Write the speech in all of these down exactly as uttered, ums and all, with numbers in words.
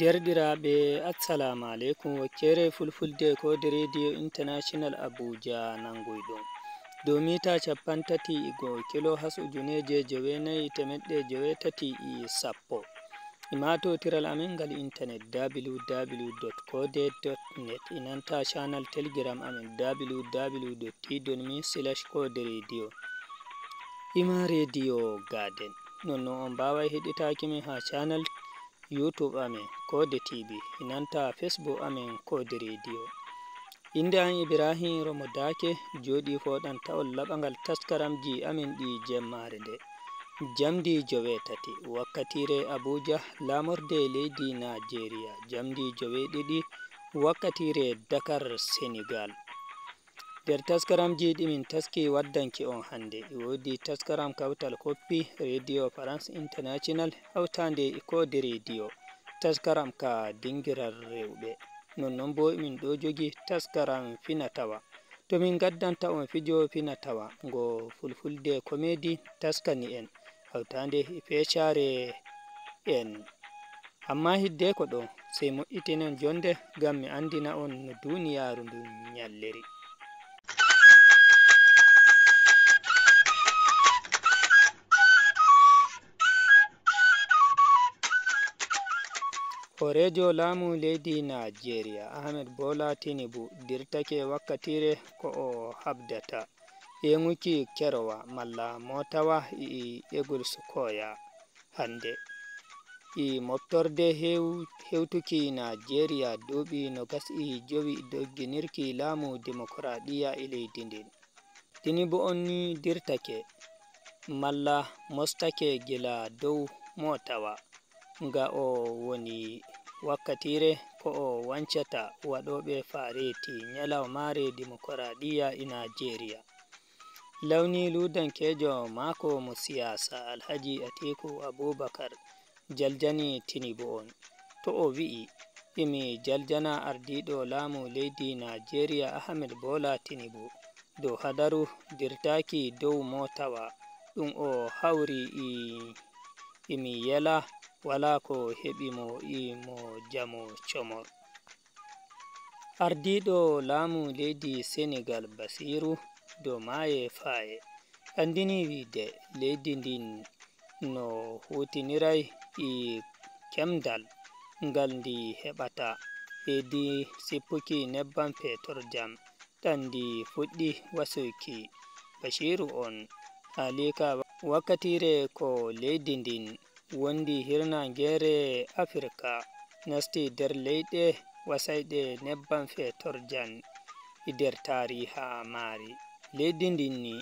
Derɗiraaɓe, assalamu aleykum. Wakkere Fulfulde ko de Radio International Abuja nangoyɗon. Dow mita cappanɗe tati e go'o, kilo has ujuneeje joweenayi e teemeɗɗe joweetati e sappo. E maatotiral amen ngal internet, w w w dot kode dot net, e nanta channel Telegram amen, w w w dot t dot m slash kode radio. E ma Radio Garden. Non non on mbaaway heɗitaaki men haa channel YouTube amen, Kode T V, e nanta Facebook amen, Kode Radio. Innde am Ibrahim Romo Daake, jooɗii fooɗanta on laɓangal taskaramji amen ɗi jemmaare nde. Jamdi joweetati, wakkatiire Abuja, laamorde leydi Najeriya. Jamdi joweeɗiɗi, wakkatiire Dakar, Senegal. Nder taskaramji ɗi min taski waddanki on hannde, e woodi taskaram Kawtal Koppi, Radio France International, hawtaande e Kode Radio, taskaram ka dingiral rewɓe. Non non bo min ɗo jogi taskaram fina tawa. To min gaddanta on fijo fina tawa, ngo Fulfulde Komedi taskani en, hawtaande e feecaare en. Amma hiddeko ɗo, sey moƴƴitinen jonde, ngam mi andina on no duniyaaru ndun nyalliri. Hooreejo laamu leydi Najeriya, Ahmed Bola Tinubu, dirtake wakkatiire ko o habdata yeŋuki kerowa malla mootawa e Eagles Square hannde. E moftorde hew-, hewtuki Najeriya duuɓi nogas e jowi dogginirki laamu dimokuraɗiyya e leydi ndin. Tinubu on ni dirtake malla mostake gila dow mootawa nga o woni wakkatiire ko o wancata waɗooɓe fareeti ñalawmaare dimokuraɗiyya e Najeriya. Lawni luudankeejo maako mo siyaasa, Alhaji Atiku Abubakar, jaljani Tinubu on. To o wi'i, "Emi jaljana ardiiɗo laamu leydi Najeriya Ahmed Bola Tinubu dow hadaru dirtaaki dow mootawa ɗum o hawri e, emi yela walaa ko heɓi mo e mo jamo comor." Ardiiɗo laamu leydi Senegal Basiru Diomaye Faye anndini wi'de leydi ndin no huutiniray e kemdal ngal ndi heɓata hedi sippuki nebbam feetorjam ɗan ndi fuɗɗi wasuki. Basiru on haali ka wakkatiire ko leydi ndin wondi hirnaangeere Afirka nasti nder leyɗe wasayɗe nebbam feetorjan e nder taariha maari. Leydi ndin ni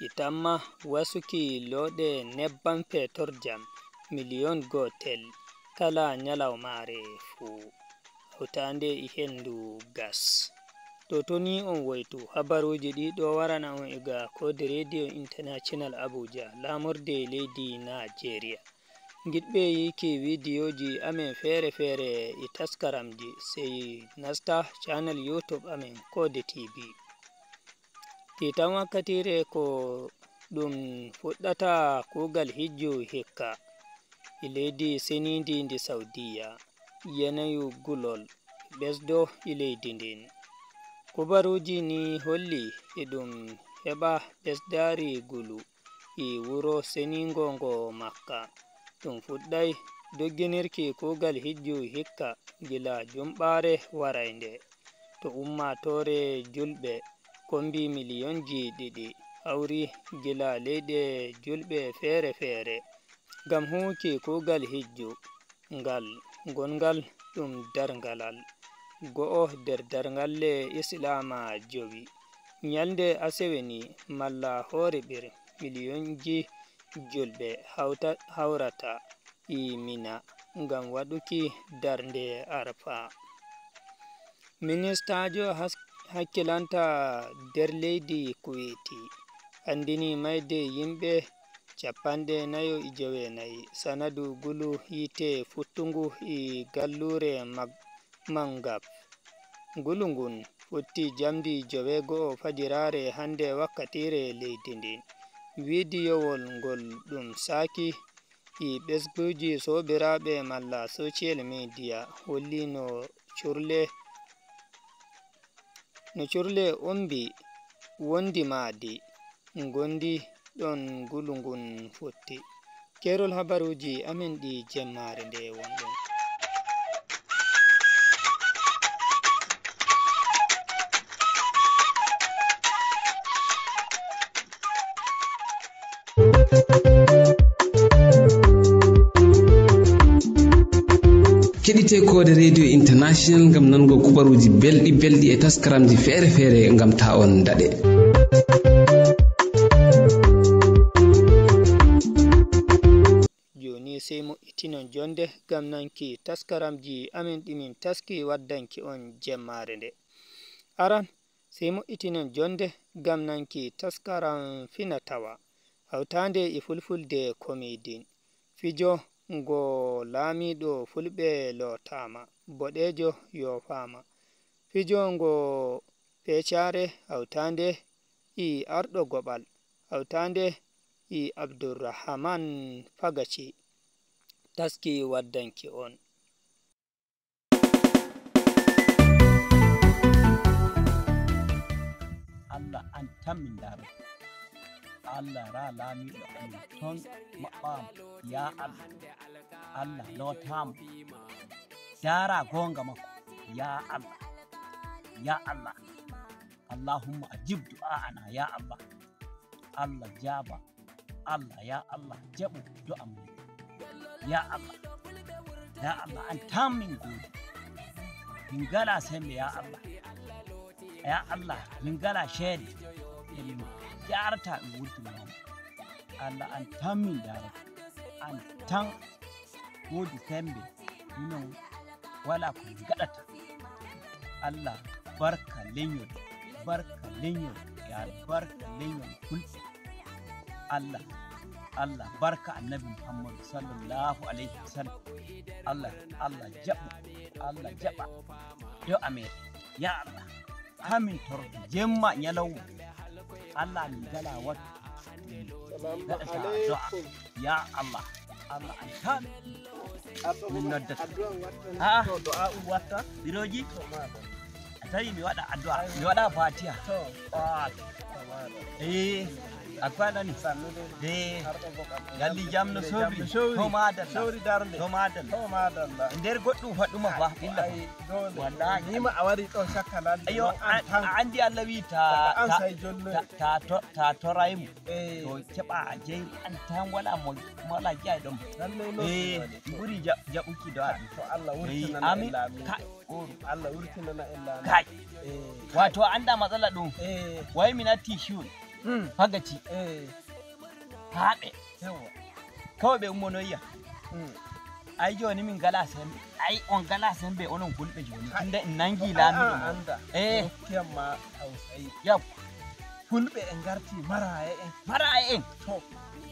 e tamma wasuki looɗe nebbam feetorjam miliyon gootel kala ñalawmaare fuu, hawtaande e henndu gas. To toni on woytu, habaruuji ɗi ɗo warana on iga Kode Radio International Abuja, laamorde leydi Najeriya. Ngiɗɓe yiiki widiyoji amen feere-feere e taskaramji, sey nasta channel YouTube amen Kode T V. Ɗi tan wakkatiire ko ɗum fuɗɗata kuugal hijju hikka e leydi seniindi ndi Saudiya, yenayu gulol ɓesdo e leydi ndin. Kubaruuji ni holli e ɗum heɓa ɓesdaari gulu e wuro seniingo ngo Makka. Ɗum fuɗɗay dogginirki kuugal hijju hikka gila jumɓaare waraynde. To ummaatoore julɓe kombi miliyonji ɗiɗi hawri gila leyɗe julɓe feere-feere ngam huuki kuugal hijju ngal, gongal ɗum darngalal go'o nder darngalle Islaama jowi. Ñalnde asewe ni malla hoore ɓir miliyonji julɓe hawta-, hawrata e Mina ngam waɗuki darnde Arfa. Ministaajo has-, hakkilanta nder leydi Kuweeti anndini mayde yimɓe cappanɗe nayo e joweenayi sanadu gulu yiite futtungu e galluure Mag-, Mangaf. Ngulu ngun futti jamdi joweego'o fajiraare hannde wakkatiire leydi ndin. Wiidiyowol ngol ɗum saaki ɗi ɓesguuji soobiraaɓe malla social media holli no curle, no curle ombi wondi maadi ngondi ɗon ngulu ngun fotti. Keerol habaruuji amen ɗi jemmaare nde wonɗon. Keɗite Koode Radio International ngam nango kubaruuji belɗi belɗi e taskaramji feere feere ngam ta on daɗe. Jooni sey moƴƴitinon jonde ngam nanki taskaramji amen ɗi min taski waddanki on jemmaare nde. Aran, sey moƴƴitinon jonde ngam nanki taskaram fina tawa, hawtaande e fulfulde komedin. Fijo ngo laamiiɗo fulɓe lootaama, boɗeejo yoofaama. Fijo ngo feecaare hawtaande e arɗo goɓal, hawtaande e Abdurrahaman Fagaci, taski waddanki on. Allah an tan min ndaarata. Allah ra laamiiɗo amin ton maɓɓaama. Ya Allah. Allah lootaama. Ndaara goonga makko. Ya Allah. Ya Allah. Allahumma ajib du'aana, ya Allah. Allah jaaba. Allah, ya Allah, jaɓu du'a men. Ya Allah. Ya Allah, an tan min goodi. Min ngala sembe, ya Allah. Ya Allah, min ngala ceede. E min jarata mi wurtino ma. Allah, an tan min darata. An tan woodi sembe. Minon wala ko min gaɗata. Allah barka leñol, barka leñol, ya barka leñol fulɓe. Allah, Allah barka Annabi Muhammadu sallallahu alayhi wa sallam. Allah, Allah jaɓu, Allah jaɓa yo amen. Ya Allah, hamin torto jemma ñalawma. Allah min ngala wattu. Min gaɗata do'a. Ya Allah, Allah an tan min noddata. Ha? To do'a u watta. Biroji. A tawi mi waɗa addu'a, mi waɗa fatiha. To. Ah. Eh, a ko a nani? Sannude. Eh. Yalli jam no sobri. To madalla. Sobri darde. To madalla. To madalla. E nder goɗɗum faɗɗuma fa, illa fa. Wallahi. Ni ma a wari ɗo cakka ladde. Ayo, a andi Allah wi ta, ta, ta, to, ta toray mo. Eh. To keɓa a jeyi an tan wala mo, mo wala jeyi ɗon. Lallay noon. Eh, ɓuri jaɓuki do. To Allah wurtinana en laamiiɗo. Amin. Allah wurtinana en laamiiɗo. Kay. Eh. Wato a anda matsala ɗum. Eh. Way mi natti shiwun. Mm. Fagati. Eh. Haɓe. Yawa. Kawai ɓe ummonoyiya. Mm. Ai joni min ngala sembe. Ai on ngala sembe onon fulɓe joni. Tunda en nangi laamiiɗo mo. Anda. Eh. Rokkiyam ma tausayi. Yaw. Fulɓe en ngarti maraaye en. Maraaye en. To,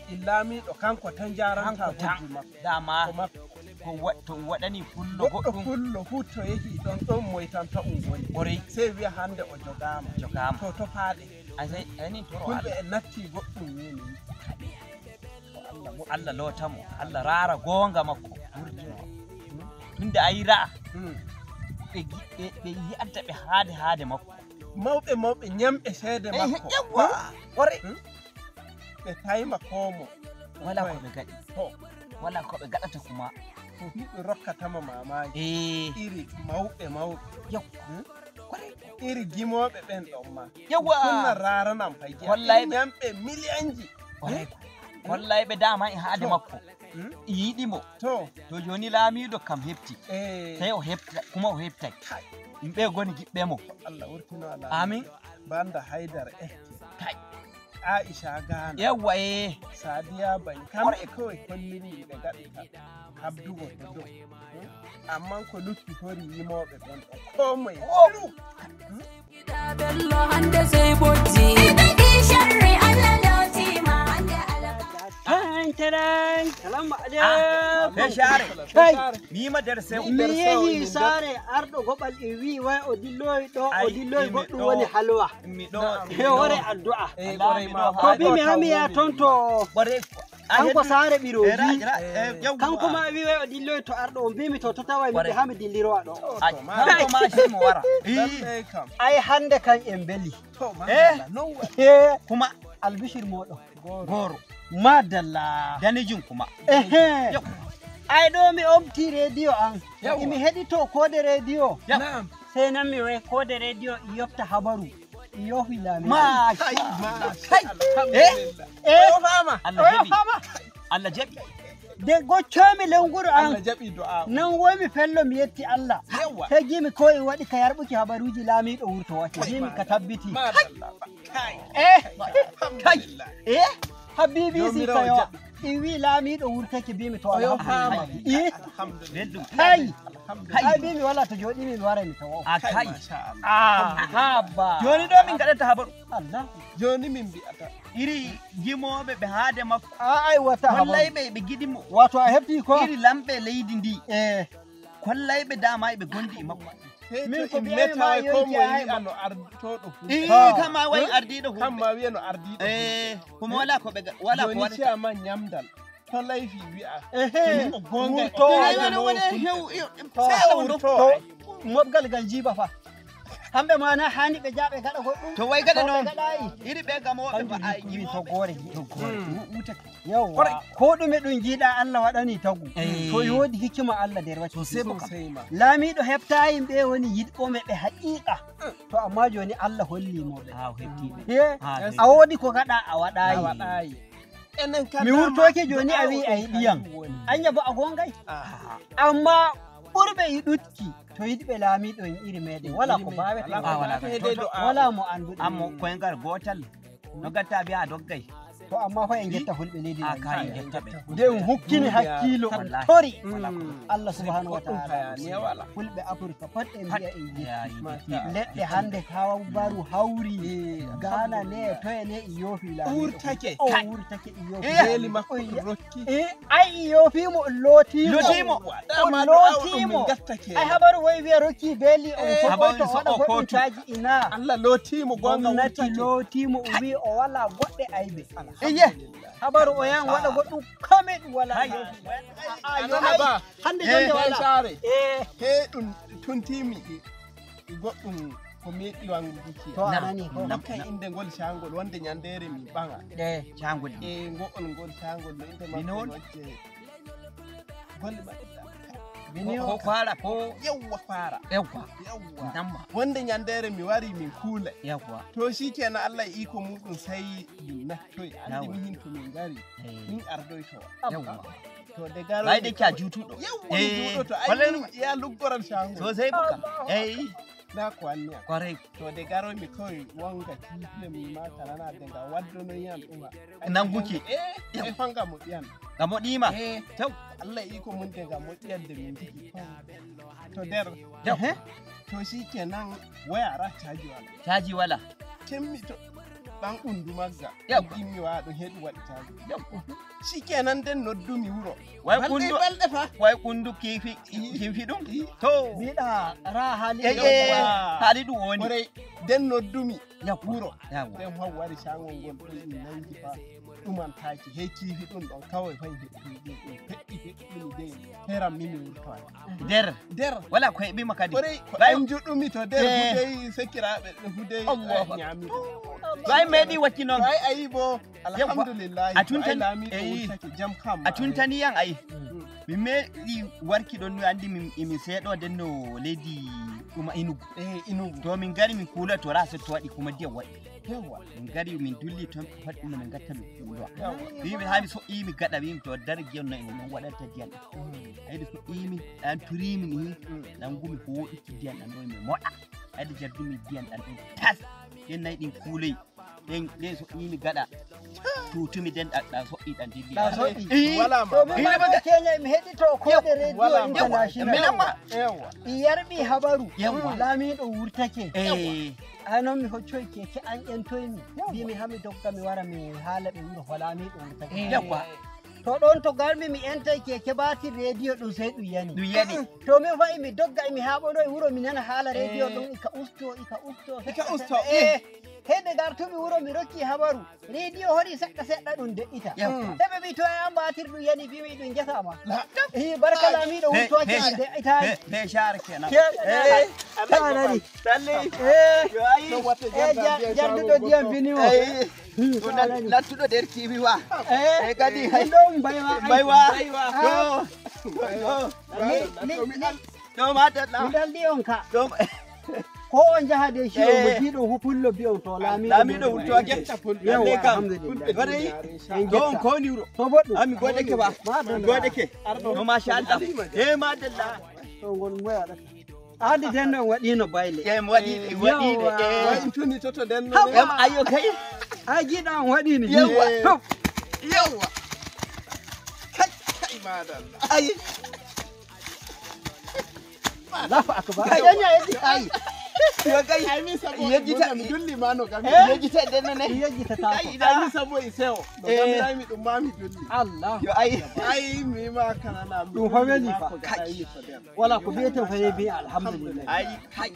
e laamiiɗo kanko tan jaranta bojji makko. Dama ko makko. Ko wa-, to waɗani fullo goɗɗum. Fullo fuu to yehi ɗon, ɗon moytanta um woni. Ɓoray. Sey wiya hannde o jogaama. Jogaama. To, to faaɗe. A sey, a ni toro Allah. Fulɓe en natti goɗɗum ni. Allah lootamo, Allah raara goonga makko. Tunda a yi ra'a. Mm. Ɓe gi-, ɓe, ɓe yi'anta ɓe haade, haade makko. Mawɓe, mawɓe ñamɓe ceede makko. Yawwa. Ɓoray. Hmm? Ɓe tayma koomo. Wala ko ɓe gaɗi. To. Wala ko ɓe gaɗata kuma. Ko hiɓe rokkatama mamaki. Eh. Iri mawɓe, mawɓe. Yawwa. Hmm? Iri gimooɓe ɓen ɗon ma. Yawwa. Kunna raranam fay giya. Wallahi. Iri ñamɓe miliyanji. Wallahi. Hmm? Wallahi ɓe dama e haade makko. Hmm? E yiɗi mo. To. To joni laamiiɗo kam hefti. Eh. Sey o hefta, kuma o heftay. Kay. Yimɓe goni giɓɓe mo. Allah wurtino ala. Amin. Banda Haydara F T. Kay. Aisha Gana. Yawwa, eh. Sadiya Bani. Kamɓe kawai kollini ɓe gaɗata habdugo to dow. Hmm? Amman ko lutti hori yimooɓe ɓen ɗon. Ko moye. Oh. Shiru. Hmm? Bello hande sey bojji. Ɓe sharri Allah lootima hande alaka. Tan, tan. Salamu aleykum. Ah, be share. Kai. Mi yima nder sew. Mi yehi saare arɗo goɓal e wi'i way o dilloyi ɗo, o dilloyi goɗɗum woni halwa. Mi ɗo. He hoore addu'a. Eh, ko ɓoray mi ma. Ko bi mi hami ya tonto. Ɓoray. Kanko saare ɓirooji. Kanko ma wi'oy o dilloy to arɗo, o mbiimi to, to taway mi ɓe haa mi dillirowa ɗo. Kanko ma sey mo wara. Ay hannde kan en mbeli. To, machallah. Kuma albishir mooɗon. Goro. Madalla. Danejum kuma. Ehe. Ay ɗo mi omti rediyo an. Imi heɗito koode rediyo. Sey nan mi way koode rediyo i yofta habaru. I yofi laami. Machallah. Kay. Eh? Alhamdulillah. Eh? Oyo fama. Allah jaɓi. Allah jaɓi. De goccomi lewnguru an. Allah jaɓi du'a. Nan womi fello mi yetti Allah. Yawwa. Sey gimi ko i waɗi ka yarɓuki habaruji laamiɗo wurto wacce. Gimi ka tabbiti. Madalla. Kay. Eh? Kay. Eh? Ha B B C kayo. I wi laamiɗo wurtake bimi to alhamdulillah. Eh? Alhamdulillah. Kay. Kay bimi wala to joɗimi mi waray mi tawo. A kay. Ah, haba. Joni ɗo min gaɗata habaru. Allah. Joni min mbi'ata. Iri jimoɓe ɓe haade makko. A ay wata habaru. Kollay ɓe ɓe giɗi mo. Wato a hefti ko? Iri lamɓe leydi ndi. Eh. Kollay ɓe dama ɓe gondi e makko. Min ko mi meta ko moye yi'a no arditoɗo fu. Ii kama way ardiɗo fu. Kamma wi'a no ardiɗo fu. Eh, kuma wala ko ɓe wala ko wala. Joni chairman nyamdal. To laifi wi'a. Ehe. Ko gonga. To wala wala hew. Sala wonto. Mobgal gal jiba fa. Hamɓe ma na hani ɓe jaɓe gaɗa goɗɗum. To way gaɗa non. Iri ɓe gamoɓe ba ay jiba. To gore. To gore. Utake. Yawwa. Ko ɗume ɗum jiiɗa Allah waɗani tagu. To yodi hikima Allah nder wacce. Laamiɗo hefta yimɓe woni yiɗɓo me ɓe haqiqa. To amma joni Allah holli mo ɓe. Ha o hefti ɓe. A wodi ko gaɗa a waɗayi. Enen kan mi wurtoke joni a wi a yiɗi yam. Anya bo a gongay. Amma ɓurɓe yiɗutki to yiɗɓe laamiɗo en iri meɗen wala ko bawete. Wala mo anduɗo. Amma koyngal gotal. No gatta biya doggay. To amma fa en jetta fulɓe leydi a kay jetta ɓe. Nde en hukkini hakkilo on tori Allah subhanahu wa ta'ala. Fulɓe Afirka pat en mbiya en jetti. Leɗɗe hande kawabaru hawri. Gana ne toye ne i yofi la wurtake. O wurtake i yofi. Beeli makko ɗum rokki. Eh, ay i yofi mo loti mo. Loti mo. Loti mo. Ay habaru way wiya rokki beeli on fokoto wada goɗɗum taji ina. Allah loti mo gonga wurtake. Loti mo o wi o wala goɗɗe aybe. Iye. Habaru o yan wada goɗɗum kome ɗum wala. Hande jonde wala. Eh. He ɗum tuntimi. Goɗɗum ko meɗi wanguki. To a nani ko. Hokka inde ngol cangol wonde nyandere mi ɓaŋa. Cangol. E ngo'ol ngol cangol no inde makko wacce. Golle maɓɓe. Ko fara ko yawwa fara. Yawwa. Yawwa. Wonde nyandere mi wari min kuula. Yawwa. To shi kenan Allah iko muɗum sai min nattoy andi min hin to min ngari. Min ardoy to. Yawwa. To de garo. Bayde ca jutuɗo. Yawwa mi juɗoto. Ay ya luggoral cangol. Sosai buka. Eyi. Na ko anniya. Kwarai. To de garoy mi kawai wonga kifiye mi ma kanana de nga waddono yan ɗuma. Nanguki. Eh, e fanga mo ɗiyan. Nga mo ɗima. Eh, taw. Allah iko mun de nga mo ɗiyan de min jiki. To der. Taw. To shi kenan waya ra caji wala. Caji wala. Kemmi to ɓan ɓundu magga. Yawwa. Ɗimmi wa ɗo heɗu waɗi caji. Yawwa. Shi kenan den noddumi wuro. Way kundu balɗe fa. Way kundu kifi kifi ɗum. To. Mbiɗa ra hali. Haali ɗum woni. Koray den noddumi. Wuro. Den haw wari cangol ngol ɗo ɗum nangi fa. Ɗumantaaki hey kiifi ɗum ɗon kawai fay heɗɗi heɗɗi heɗɗi de heram mimi wurtoani. Der. Der. Wala ko heɓima kadi. Koray ko en juɗumi to der hudey sekiraɓe hudey. Allahu akbar. Way meɗi wacci noon. Way ayi bo. Alhamdulillah. A tuntan laamiɗo wurtake jam kam. A tuntani yan ayi. Mi meɗi warki ɗon no andi min imi seeɗo denno leydi ɗuma inugu. Eh inugu. To min ngari min kuula to ra sotto waɗi kuma ndiyam waɗi. Yawwa. Min ngari min dulli ton faɗɗi no min gatta min kuula. Wiimi ha mi soƴƴi mi gaɗa wiimi to dar giyan no imo non waɗata diyan. Haydi soƴƴi mi an turimi ni nangumi hoɗuki diyan ɗan ɗo mi moɗa. Haydi jaddumi diyan ɗan ɗo tas. Ɗen nayi ɗin kuuley. Ɗen ɗen soƴƴi mi gaɗa. Tutumi den ɗa soƴƴi ɗan dilli. Ɗa soƴƴi. Wala ma. To min ma ɗo Kenya mi heɗito koɗe radio international. Yawwa. I yarɓi habaru. Yawwa. Laamiɗo wurtake. Eh. Ay noon mi hoccoy keke an ƴentoymi. Mbimi haa mi dogga mi wara mi haala ɓe wuro ko laamiiɗo wuro tagi. Yawwa. To ɗoon to garmi mi ƴentay keke baatir rediyo ɗum sey ɗum yani. Ɗum yani. To min fayi mi dogga emi haaɓonoy wuro mi nana haala rediyo ɗum ika usto ika usto. Ika usto. Eh. Hede gartumi wuro mi rokki habaru. Rediyo hoɗi seɗɗa seɗɗa ɗum deƴƴita. Yawwa. Heɓe mbi to e an batir ɗum yani bimi ɗum ngesa ma. Hi barka laamiiɗo wurtooke an deƴƴitaani. Be share kenan. Ke ɗanari. Salli. Eh. Yo ayi. Eh, ja- jarduɗo ndiyam bini o. Ayi. Ɗum nat- nattuɗo nder kiwi wa. Eh. E kadi hay. Ɗum mbaywa. Mbaywa. Mbaywa. Ah. Ɗo. Ɗo. Ni- ni- ni- Ɗo madalla. Mi ɗalɗi on ka. Ɗo. Ko on njaha de ciwo mo Eh. Jiiɗo hu pullo bi on to laamiiɗo. Laamiiɗo wurto a getta pullo. Yawwa, alhamdulillah. Waɗi. En getta. Ko on koni wuro. To boɗɗum. Ami godeke ba. Madalla. Godeke. Arɗo. To machallah. Eh madalla. To ngol moya ɗo. Andi den ɗon waɗino bayle. Eh mo waɗi waɗi de. Yawwa. Eh. Waɗi tuni toto den ɗo. Em ayo kay. Ay jiiɗo on waɗini. Yawwa. To. Yawwa. Kay kay madalla. Ay. Allahu akbar. Ay, ay, ay, ay. Yo kay. Ay, min sabo yejjita mi dulli ma no gami. Eh? Yejjita den ne. Yejjita ta. Ay, ay, min sabo i sewo. No gami ay mi ɗum ma mi dulli. Allah. Yo ay. Ay mi ma kanana mi. Ɗum fa weli fa. Kay. Wala ko biyete fa yebi alhamdulillah. Ay kay.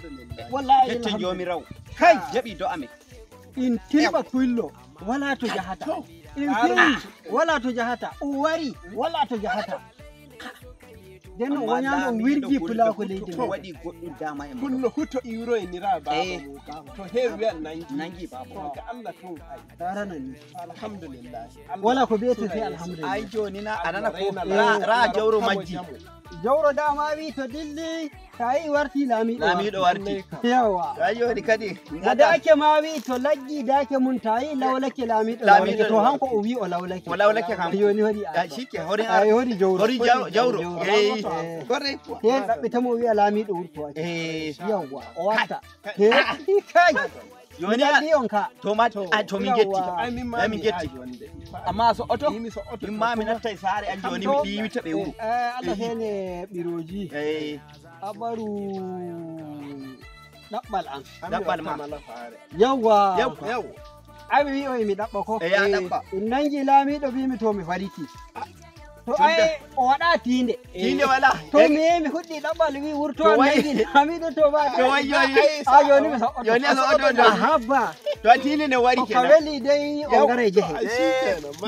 Wallahi. Kecce jomi raw. Kay. Jaɓi do amin. In tilɓa kuylo wala to jahata. In fini wala to jahata. O wari wala to jahata. Den o wanyano wirgi pulako leydi. Waɗi goɗɗum dama e pullo huto iwro e nira baba. To hewi wiyan nangi nangi baba. To ga Allah to ay. Tarana ni. Alhamdulillah. Wala ko biyete sai alhamdulillah. Ay joni na anana ko ra ra jawro majji. Jawro dama wi to dilli. Tawi warti laamiɗo. Laamiɗo warti. Yawa. Tawi joni kadi. Mo dake ma wi to laggi dake mun tawi lawlake laamiɗo. Laamiɗo lawlake to hanko o wi o lawlake. O lawlake kam. Joni hori a. Ay shike hori. Ay hori jawro. Hori jawro. Jawro. Eh. Correct. He ɗaɓɓita mo wiya laamiɗo wurto. Eh. Yawa. O warta. He kai. Joni mi a- ɗalɗi on ka. To ma a to min getti. Ay, min ma Ay, min mi getti. Ay, wonde. Amma so oto. Min ma mi nattay saare an joni mi ɗiwita ɓe wuro. Eh, Allah hene ɓiroji. Eh. Habaru ɗaɓɓal an. Ɗaɓɓal ma. Yawwa. Yawwa. Yawwa. Ay mi wi'o e mi ɗaɓɓa ko. Eh, ya ɗaɓɓa. Ɗum nangi laamiɗo bimi to mi fariki. To ay o waɗa tiinde. Tiinde wala. To mi mi fuɗɗi ɗaɓɓal wi wurto an nangi laamiɗo to ba. To wayi joni. A joni mi soɓoto. Joni a soɓoto. Habba. To a tiinde ne wari kenan. Ko weli dey o ngare jehe.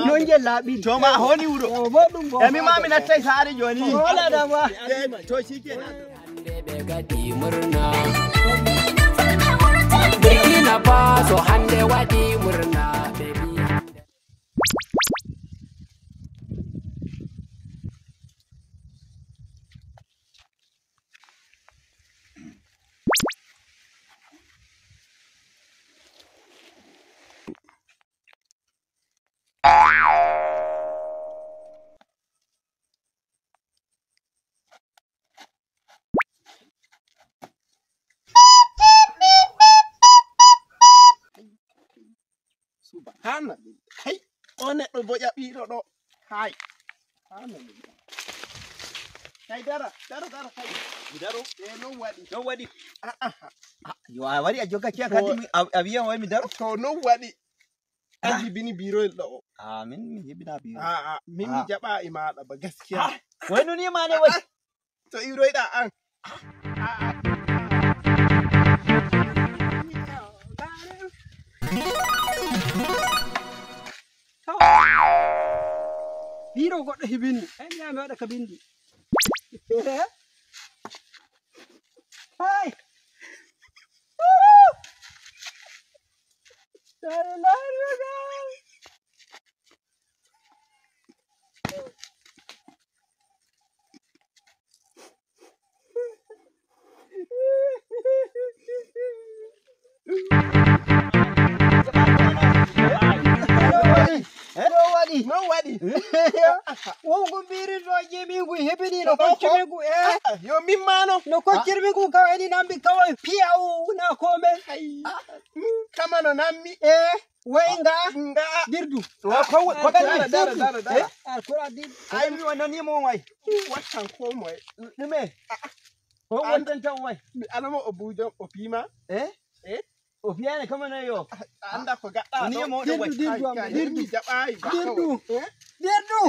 Non je laaɓi. To ma honi wuro. Yo bo ɗum bo. E mi ma mi nattay saare joni. Wala dama. To shikenan. Hande ɓe gaɗi murna. Burkina Faso hande waɗi murna. Ɓe mbi hande. Subhanallah. Hay, o neɗɗo boƴa ɓiɗo ɗo. Hay. Subhanallah. Hay dara, dara, dara, hay. Mi daro? Eh, non waɗi. Non waɗi? Ah, ah. Ah, yo a wari a jogga kiya kadi mi- a a wiya wai mi daro? To non waɗi. An jibini biroyel ɗo o. Ah, min mi jibina biro. Ah, ah, min mi jaɓa e maɗa ba gaskiya. Wai nuni ma ne wai. To iroyɗa an. Biro goɗɗo hibini. Ay mi waɗa ka bindi. Hey! No waɗi? No waɗi? Wongu mbiri ɗo jemi ngu hebini no koccumi ngu e. Yo min mano. No koccirmi ngu kawai ni nambi kawai piyawu na komai. Kama no nammi. E. Wai nga. Nga. Dirdu. Ko ko ko dara dara dara. Alkura dirdu. Ay mi wonani mo wai. Wattan ko moy. Ɗume? Ko wontan tan wai. Mi alamo o bujo o pima. Eh? Eh? O fiyani kama na yo. Anda ko gaɗɗa. Ni mo ɗo wai. Dirdu am. Dirdu jaɓayi. Dirdu. Dirdu.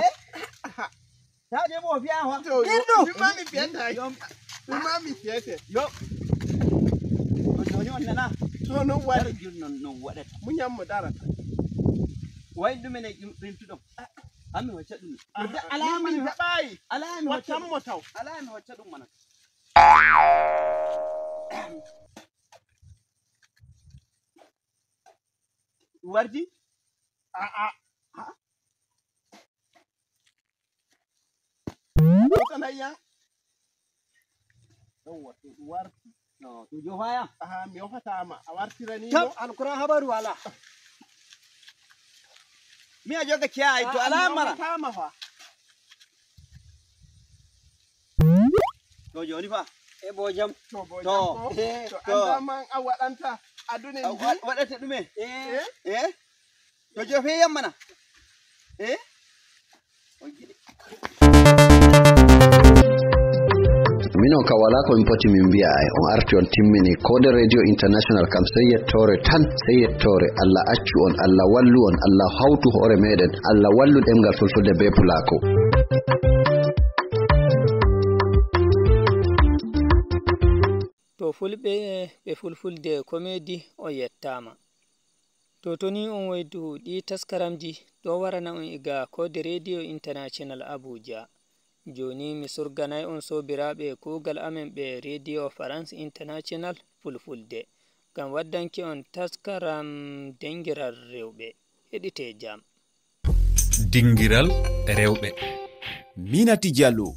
Ta je mo fiya wa. Dirdu. Mi mami fiyata. Mi mami fiyata. Yo. Ko joni on nana. To non waɗi. Dara jun non, non waɗata. Muñan mo darata. Way ɗumen e ɗum rimtuɗon? An mi hocca ɗum. Aha, alaa min heɓaayi. Alaa mi hocca ɗum. Waccan mo taw. Alaa mi hocca ɗum mana. Wardi? A'a. Ɗo kanayya. Yawwa, to ɗum warti. No, ɗum jofaya? Aha, mi yofataama. A wartirani mo. Tab, alquran habaru wala. Mi a joga ciyayi to. A'a, alaa mi mara. Yofataama fa. To jooni fa? E bo jam. To bo jam ko? Eh, to to. Anndaa man a waɗanta aduna ndi. Waɗata ɗume? Eh? Eh? To jofe yammana. Eh? Minon ka wala ko min poti min mbiya ay. On arti on timmini. Kode Radio International kam sey yettore tan, sey yettore. Allah accu on, Allah wallu on, Allah hawtu hoore meɗen, Allah wallu ɗemngal fulfulde be pulako. To fulɓe ɓe fulfulde komedi, on yettaama. To toni on waydu ɗi taskaramji ɗo warana on iga Kode Radio International Abuja. Jooni mi surganay on soobiraaɓe kuugal amen ɓe Radio France International Fulfulde, ngam waddanki on taskaram Dingiral Rewɓe. Heɗite jam. Dingiral Rewɓe. Minati Diallo.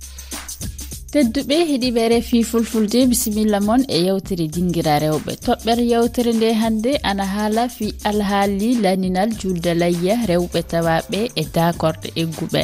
Tedduɓe heɗiiɓe R F I Fulfulde, bisimilla mon e yewtere Dingira Rewɓe. Toɓɓere yewtere nde hannde ana haala fii alhaali laninal julde layya rewɓe tawaaɓe e daakorɗe egguɓe.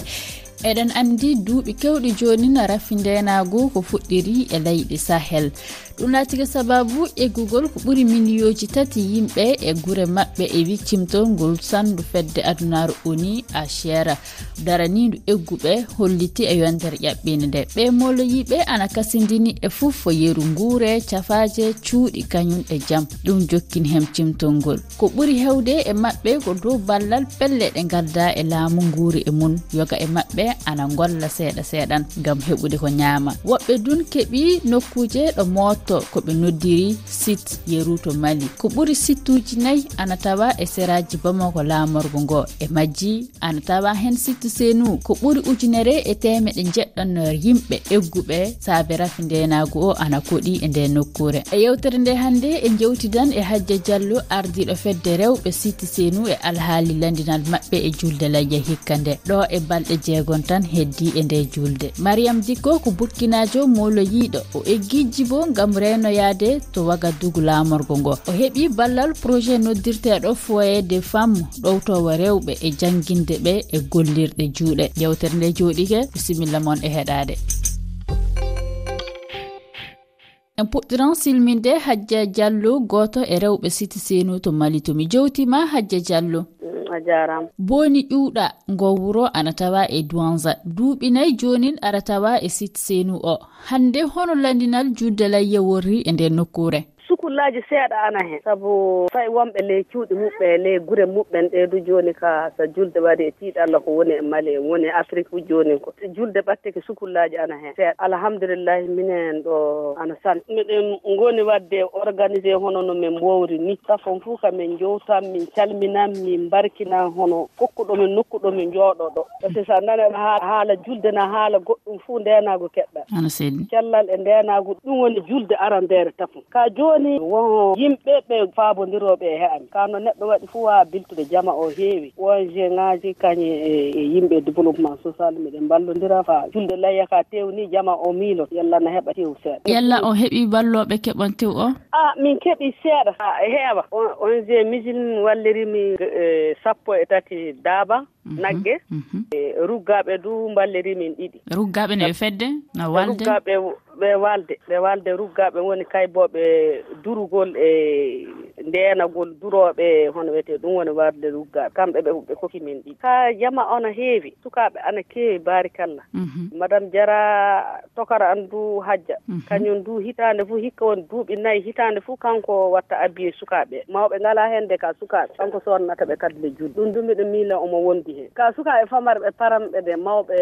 Eɗen anndi duuɓi keewɗi joonin rafi ndeenaagu ko fuɗɗiri e leyɗe Sahel. Ɗum laatike sababu eggugol ko ɓuri miliyooji tati yimɓe e gure maɓɓe e wiccimtol ngol sanndu fedde adunaaru O N U, H C R. Daraniindu egguɓe holliti e yontere ƴaɓɓiinde nde. Ɓee mooloyiiɓe ana kasindini e fuf yeru nguure, cafaaje, cuuɗi kañum e jam. Ɗum jokkini hem cimtol ngol. Ko ɓuri heewde e maɓɓe ko dow ballal pelle ɗe ngaddaa e laamu nguuri e mum. Yoga e maɓɓe ana ngolla seeɗa seeɗan ngam heɓude ko ñaama. Woɓɓe dun keɓi nokkuuje ɗo mootto ko ɓe noddiri site yeru to Mali. Ko ɓuri sittuuji nayi ana tawa e seraaji Bamako laamorgo ngo. E majji ana tawa heen site Senu ko ɓuri ujunere e teemeɗe njeɗɗo yimɓe egguɓe saabe rafi ndeenaagu o ana koɗi e nde nokkuure. E yewtere nde hannde en njewtidan e Hajja Diallo, ardiiɗo fedde rewɓe site Senu e alhaali landinal maɓɓe e julde layya hikka nde. Ɗo e balɗe jeegom tan heddi e nde julde. Mariam Dikko ko burkinaajo mooloyiiɗo. O eggi jibo ngam reenoyaade to Wagadugu laamorgo ngo. O heɓi ballal projet noddirteeɗo Foyer des Femmes, ɗowtoowo rewɓe e jannginde ɓe e gollirɗe juuɗe. Yewtere nde jooɗike, bisimilla mon e heɗaade. En puɗɗiran silminde Hajja Diallo, gooto e rewɓe site Senu to Mali to. Mi jowtiima, Hajja Diallo. Mm, a jaaraama. Booni ƴuuɗa ngo wuro ana tawa e Douentza. Duuɓi nayi joonin aɗa tawa e site Senu o. Hannde hono landinal julde layya worri e nden nokkuure? Sukullaaji seeɗa ana heen, sabu fay wonɓe ley cuuɗi muɓɓe, ley gure muɓɓen ɗee du jooni ka, so julde waɗi e tiiɗalla ko woni e Mali, en woni e Afrik fof jooni ko. So julde ɓattike sukullaaji ana heen seeɗa. Alhamdulillahi minen ɗo ana sant. Miɗen ngoni waɗde organisé hono no min mboowri ni. Safon fof ka min njowtan, min calminan, min mbarkinan hono kokkuɗo min nokku ɗo min njooɗo ɗo. Parce que so a nani haala, haala julde na haala goɗɗum fof ndeenaagu keɓɗa. Ana selli. Cellal e ndeenaagu ɗum woni julde arandeere tapu. Ka jooni won yimɓe ɓe faabondirooɓe e he'ami. Ka no neɗɗo waɗi fof waa biltude jama o heewi. O N G ŋaaji kañe e, e yimɓe développement social miɗen mballondira fa julde layya ka tewni jama o miilo yalla na heɓa tew seeɗa. Yalla o heɓi ballooɓe keɓan tew o? A, min keɓi seeɗa. A, e heewa. O N G Misil wallirimi, e, sappo e tati daaba. Mhm, nagge, mhm. E ruggaaɓe du mballiri min ɗiɗi. Ruggaaɓe ne ɓe fedde? No walde? Ruggaaɓe ɓe walde, ɓe walde ruggaaɓe woni kaybooɓe durugol e ndeenagol durooɓe, hono wiyetee ɗum woni walde ruggaaɓe. Kamɓe ɓe, ɓe kokki min ɗiɗi. Ka jama ona heewi, sukaaɓe ana keewi, baarikalla. Mhm. Madame Diarra tokara an du Hajja. Mhm. Kañum du hitaande fof, hikka won duuɓi nayi, hitaande fof kanko watta abiye sukaaɓe. Mawɓe ngalaa heen de ka sukaaɓe. Kanko soodnata ɓe kadi le julde. Ɗum du miɗo miila omo wondi heen. Ka sukaaɓe famarɓe paranɓe de mawɓe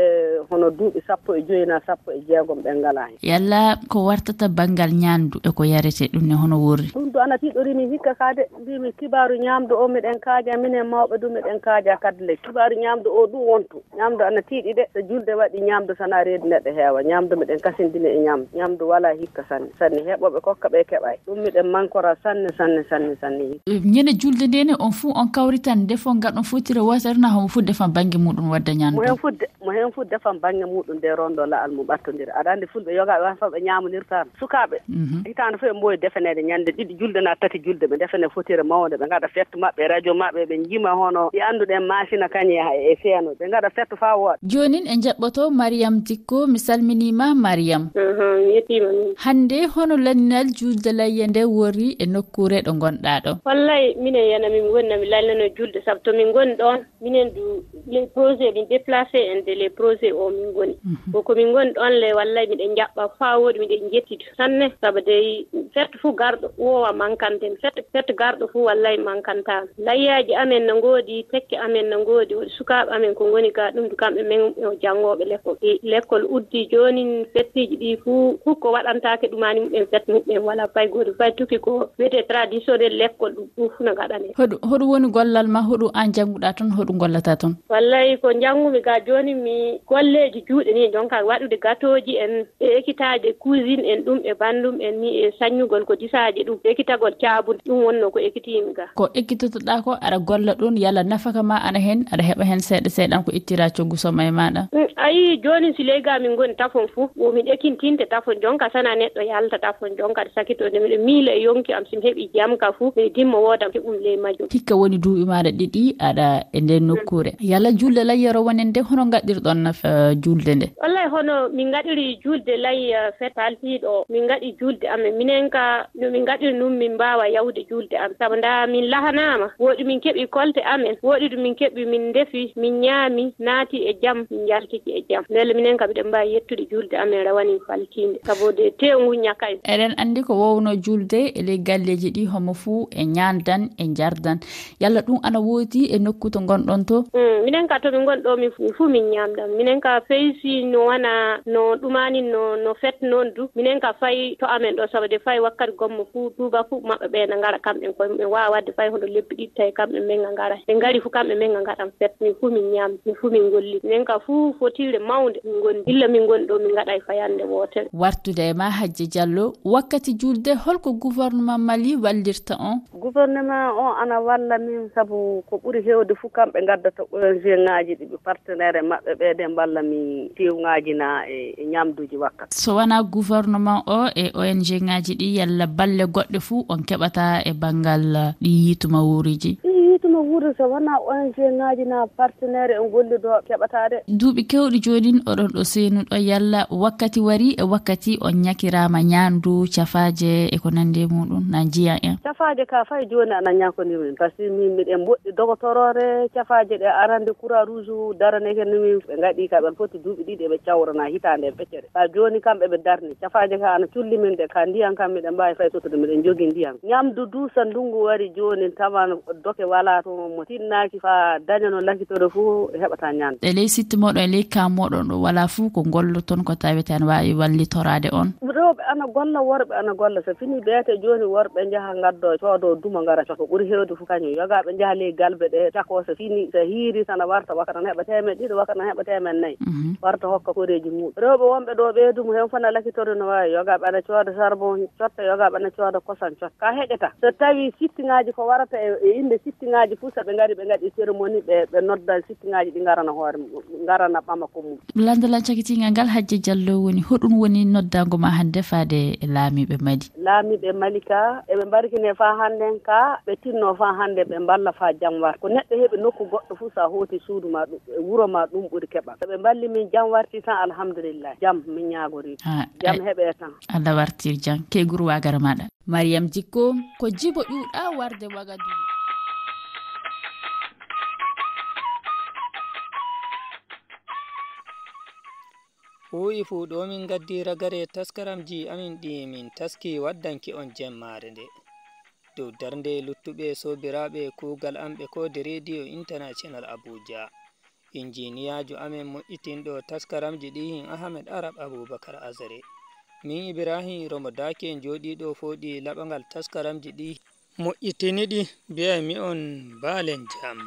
hono duuɓi sappo e joy na sappo e jeegom ɓe ngalaa heen. Yalla ko wartata banngal ñaandu e ko yaretee ɗum ne hono worri? Ɗum du ana tiiɗori min hikka. Ka ka de, mbimi kibaaru ñaamdu o, miɗen kaaja, minen mawɓe du miɗen kaaja kadi le. Kibaaru ñaamdu o ɗum wontu. Ñaamdu ana tiiɗi de, so julde waɗi, ñaamdu sana reedu neɗɗo heewa. Ñaamdu miɗen kasindini e ñaamdu. Ñaamdu wala hikka sanne. Sanne heɓoɓe kokka ɓe keɓay. Ɗum miɗen mankora sanne, sanne, sanne, sanne hikka. Ñande julde nde ne, on fuu on kawritan, ndefon ngaɗon fotire wootere, na homo fuu defan bannge muɗum wadda ñaamdu? Mo hen fuu de-, mo hen fuu defan bannge muɗum de rondo la'al mum ɓattondira. Aɗa anndi fulɓe yogaaɓe wan faa ɓe ñaamonirtaano. Sukaaɓe, mhm, hitaande fof ɓe mboowi defeneede ñande ɗiɗi julde naa tati julde. Ɓe defene fotire mawnde, ɓe ngaɗa fettu maɓɓe, radio maɓɓe, ɓe njima hono ɗi annduɗen maasina kañe e, e feeno. Ɓe ngaɗa fettu faa wooɗa. Joonin en njaɓɓoto Mariam Dikko. Mi salminiima, Mariam. Aha, mi yettiima min. Hannde, hono lanndinal julde layya nde worri e nokkuure ɗo ngonɗaa ɗo? Wallay, minen yana min woni na mi lannano julde, sabu to min ngoni ɗoon, minen du, les projets min déplacé en de les projets o min ngoni. Mhm. Ko, ko min ngoni ɗoon le, wallay miɗen njaɓɓa faa wooɗi, miɗen njettidu sanne, sabu dey fettu fof garɗo woowa mankante en. Fettu, fettu garɗo fof wallay mankantaa. Layyaaji amen no ngoodi, tekke amen no ngoodi, woodi sukaaɓe amen ko ngoni ga, ɗum du kamɓe men o janngooɓe lekkol. E lekkol uddi joonin, fettiiji ɗi fof, fof ko waɗantaake ɗumaani muɓɓen fettu muɓɓen, wala fay gooto fay tuki ko wiyetee traditionnel lekkol ɗum, ɗum fof no ngaɗanee. Hoɗum, hoɗum woni gollal ma, hoɗum aan jannguɗaa toon, hoɗum ngollataa toon? Wallay ko njanngumi ga jooni mi golleeji juuɗe ni, jonka waɗude gatooji en, e ekitaaje cuisine en ɗum e banndum en ni e saññugol ko disaaje ɗum, ekitagol caabunde, ɗum wonnoo ko ekitiimi ga. Ko ekitotoɗaa ko aɗa golla ɗum, yalla nafaka ma ana heen, aɗa heɓa heen seeɗa seeɗan ko ittiraa coggu soma e maaɗa? Mm, a yii jooni si ley ga min ngoni tafon fof, wo min ekintinte tafon, jonka sana neɗɗo yalta tafon, jonka sakitoo nde miɗo miila e yonki am, si mi heɓii jam ka fof, mi dimma wooda keɓum ley majjum. Hikka woni duuɓi maaɗa ɗiɗi aɗa e nden nokkuure. Yalla julde layyoro wonen nde, hono ngaɗirɗon naf-, eh, julde nde? Wallay hono min ngaɗiri julde layya fet paltiiɗo o. Min ngaɗi julde amen. Minen ka no min ngaɗiri nun min mbaawa yahude julde amen. Sabu ndaa min lahanaama. Wooɗi min keɓi kolte amen. Wooɗi ɗum min keɓi min ndefi, min ñaami, naati e jam, min njaltiki e jam. Ndelle minen ka miɗen mbaawi yettude julde amen rawane. Faltiinde, sabu de teewu ngu ñakay. Eɗen anndi ko wowno julde e ley galleeji ɗi, homo fuu e ñaandan, e njardan. Yalla ɗum ana woodi e nokku to ngonɗon to? Mm, minen ka to min ngon ɗo, min fu-, min fuu min ñaamdan. Minen ka feysi no wana, no ɗumani, no, no fet noon du. Minen ka fay to amen ɗo, sabu de fay wakkati gommo fuu, tuuba fuu maɓɓe ɓe na ngara kamɓe koye mumen. Waawa waɗde fay hono lebbi ɗiɗi tawi kamɓe men nga ngara. Ɓe ngari fu kamɓe men nga ngaɗan fet. Min fuu min ñaam, min fuu min ngolli. Minen ka fuu fotiire mawnde min ngoni. Illa min ngoni ɗo, min ngaɗay fayannde wootere. Wartude e ma, Hajja Jallo, wakkati julde, holko gouvernement Mali wallirta on? Gouvernement o ana walla min, sabu ko ɓuri heewde fuu kamɓe ngaddata O N G ŋaaji ɗi ɓe partenaire maɓɓe ɓe de mballa min teewŋaaji na e, e ñaamduuji wakkati. So wanaa gouvernement o e O N G ŋaaji ɗi, yalla balle goɗɗe fuu on keɓata e banngal, uh, ɗi yiituma wuuriji? Ɗi yiituma wuuri, so wanaa O N G ŋaaji na partenaire en gollidoo keɓataa de. Duuɓi keewɗi joonin oɗon ɗo seenuɗo, yalla wakkati wari e wakkati on ñakiraama ñaandu, cafaaje e ko nandi e muɗum, na njiya en? Cafaaje ka fay jooni ana ñakondir min, parce que min miɗen mboɗɗi dogotoroore, cafaaje ɗe arande Croix Rouge daraneke ni min, ɓe ngaɗi ka ɓen foti duuɓi ɗiɗi eɓe cawrana hitaande e feccere. Ka jooni kam eɓe darni. Cafaaje ka ana culli min de, ka ndiyan kam miɗen mbaawi fay sotude, miɗen jogii ndiyan. Ñamdu du so ndungu wari jooni tawan doke walaa toon, mo tinnaaki faa daña no lakitoro fuu heɓataa ñande. E ley sitti mooɗon, e ley kaa mooɗon ɗo walaa fuu ko ngolloton ko tawete ana waawi wallitoraade on? Rewɓe ana golla, worɓe ana golla. So fini beete jooni, worɓe njaha ngaddoo, coodoo duma ngara cako. Ɓuri heewde fuu kañum. Yogaaɓe njaha ley galbe ɗe cakoo, so fini, so hiiri, sana warta, wakkati ana heɓa teemeɗɗe ɗiɗi, wakkati ana heɓa teemeɗɗe nayi. Mhm. Warta hokka koreeji muɗum. Rewɓe wonɓe ɗo ɓeydum, heen fof na lakitoro no waawi. Yogaaɓe ana cooda charbon, cotta, yogaaɓe ana cooda kosan, cotta. Ka heƴata. So tawi sittiŋaaji ko warata e, e innde sittiŋaaji fof, so ɓe ngari, ɓe ngaɗi cérémonie, ɓe, ɓe nodda sittiŋaaji ɗi ngarana hoore mum, ngarana ɓama ko mum. Lanndal an cakitiingal ngal, Hajja Jallo woni, hoɗum woni noddaango ma hannde faade e laamiiɓe Mali? Laamiiɓe Mali ka, eɓe mbarkine faa hannden ka, ɓe tinno faa hannde, ɓe mballa faa jam war. Ko neɗɗo heɓi nokku goɗɗo fof, so a hooti suudu ma, ɗum, e wuro ma, ɗum ɓuri keɓal. So ɓe mballi min jam warti tan, alhamdulillah. Jam min ñaagorii. Ah, jam eh, heɓee tan. Allah wartir jam. Ke guru waagara maaɗa. Mariam Dikko, ko jibo ƴuwɗaa warde Wagadugu. Fuuyi fuu ɗo min ngaddi ragare taskaramji amin ɗi min taski waddanki on jemmaare nde. Dow darnde luttuɓe soobiraaɓe kuugal am ɓe koode Reediyo International Abuja. Injiniyaajo amen moƴƴitinɗo taskaramji ɗi hin Ahmed Arab Abubakar Azare. Min Ibrahim Romo Dake jooɗiiɗo fooɗi laɓangal taskaramji ɗi. Moƴƴitini ɗi, mbiyay mi on mbaalen jam.